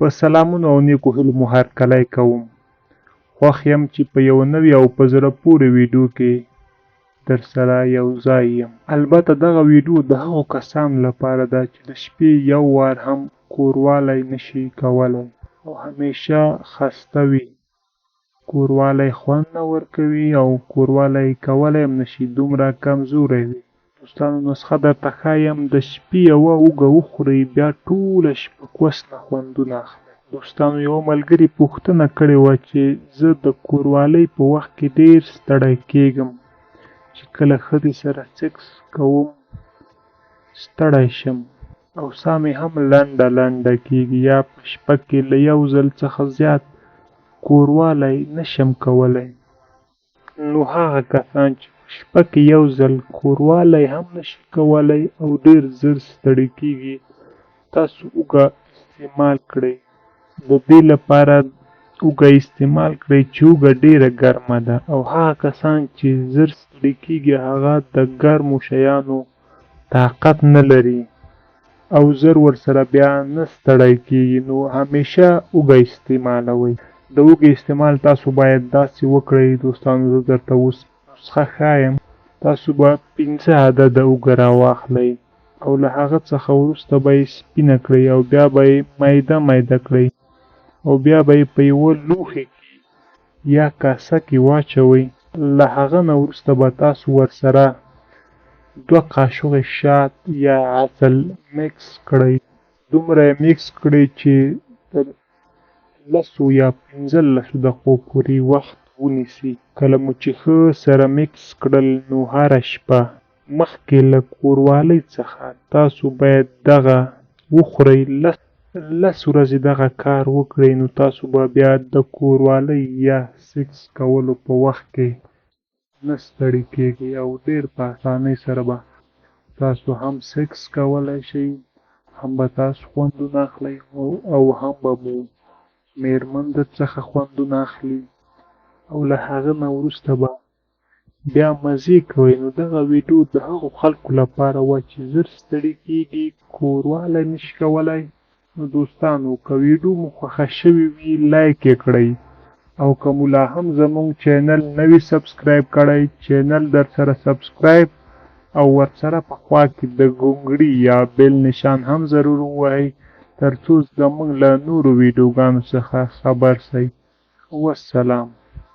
په سلامونو او نیکو هیلو مو هرکلی کوم. خوښ یم چې په یوه نوې او په زړه پورې ویډیو کې درسره یو ځای یم. البته دغه ویډیو د هغو کسانو لپاره ده چې د شپې یو وار هم کوروالی نشي کولی او همیشه خسته وي. کوروالی خوند نه ورکوي او کوروالی کولی هم نشي دومره کمزوری وي. دوستانو نسخه درته ښایم د شپې یوه اوږه وخورئ بیا ټوله شپه کوس نه خوندونه اخلئ. دوستانو یوه ملګري پوښتنه کړې وه چې زه د کوروالۍ په وخت کې ډیر ستړی کیږم چې کله ښځې سره سکس کوم ستړی شم او ساه مې هم لنډه لنډه کیږي یا په شپه کې له یو ځل څخه زیات کوروالی نشم کولی. نو هغه کسان چې په شپه کې یو ځل کوروالی هم نشي کولی او ډیر زر ستړي کیږي تاسو اوږه استعمال کړئ. د دې لپاره اوږه استعمال کړئ چې اوږه ډیره ګرمه ده او هغه کسان چې زر ستړي کیږي هغه د ګرمو شیانو طاقت نه لري او زر ورسره بیا نه ستړی کیږي نو همیشه اوږه استعمالوئ. د اوږې استعمال تاسو باید داسې وکړئ دوستانو زه درته اوس نسخه ښایم تاسو به 5 عدده اوږه راواخلئ او له هغه څخه وروسته به یې سپینه کړئ او بیا به یې میده میده کړئ او بیا به یې په یوه لوښي کې یا کاسه کې واچوئ. له هغه نه وروسته به تاسو ورسره 2 قاشقې شات یا عسل مکس کړئ. دومره یې مکس کړئ چې تر 10 یا 15 دقیقو پورې وخت ونیسي. کله مو چې ښه سره مکس کړل نو هره شپه مخکې له کوروالۍ څخه تاسو باید دغه وخورئ. لس ورځې دغه کار وکړئ نو تاسو به بیا د کوروالۍ یا سکس کولو په وخت کې نه ستړي کیږئ او ډیر په اسانۍ سره به تاسو هم سکس کولی شئ، هم به تاسو خوندونه اخلئ او هم به مو میرمن درڅخه خوندونه اخلي او له هغه نه وروسته به بیا مزې کوئ. نو دغه ویډیو د هغو خلکو لپاره وه چې زر ستړي کیږي، کوروالی نشي کولی. نو دوستانو که ویډیو مو خوښه شوې وي لایک یې کړئ او که مو لا هم زموږ چینل نه وي سبسکرایب کړی چینل در سره سبسکرایب او ورسره په خوا کې د ګونګړي یا بیل نشان هم ضرور ووهئ ترڅو زموږ له نورو ویډیوګانو څخه خبر سئ. والسلام.